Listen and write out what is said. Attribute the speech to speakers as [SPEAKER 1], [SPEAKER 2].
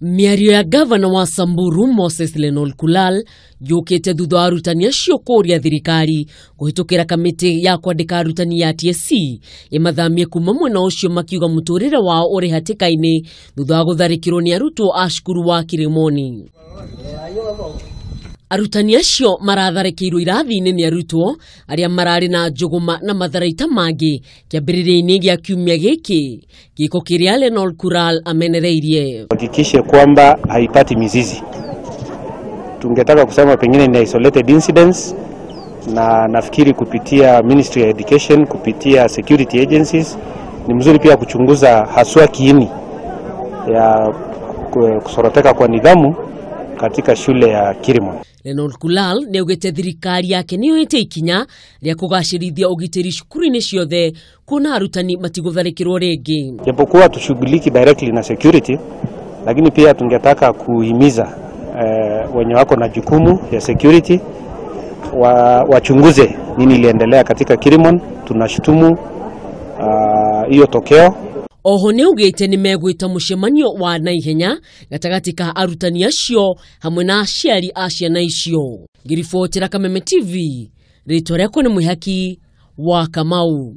[SPEAKER 1] Mĩario ya gavana wa Samburu Moses Lenolkulal yũkĩte thutha wa arutani acio kũũria thirikari kũhĩtũkĩra kamĩtĩ ya kwandĩka arutani ya TSC ĩmathamie kuma mwena ũcio, makiuga mũtũrĩre wao ũrĩ hatĩka-inĩ thutha wa gũtharĩkĩrwo nĩ arutwo a cukuru wa Kirimoni. Arutani acio maratharĩkĩirwo irathi-inĩ nĩ arutwo arĩa mararĩ na njũgũma na matharaita mangĩ kĩambĩrĩria-inĩ gĩa kiumia gĩkĩ, gĩko kĩrĩa Lenolkulal amenereirie.
[SPEAKER 2] Hakikishe kwamba haipati mizizi. Tungetaka kusema pengine ni isolated incidents, na nafikiri kupitia Ministry ya Education, kupitia security agencies, ni mzuri pia kuchunguza haswa kiini ya kusoroteka kwa nidhamu katika shule ya Kirimon.
[SPEAKER 1] Lenolkulal nĩaugĩte thirikari yake nĩyoete ikinya rĩa kũgacĩrithia ũgitĩri cukuru-inĩ ciothe kuona arutani matigũtharĩkĩrwo rĩngĩ.
[SPEAKER 2] Japokuwa tushughuliki directly na security, lakini pia tungetaka kuhimiza wenye wako na jukumu ya security wachunguze nini iliendelea katika Kirimon. Tunashutumu hiyo tokeo.
[SPEAKER 1] Oho nĩaugĩte nĩmegwĩta mũcemanio wa naihenya gatagatĩ ka arutani acio hamwe na aciari a ciana icio. Ngĩribotera Kameme TV, rĩtwa rĩakwa nĩ Mwĩhaki wa Kamau.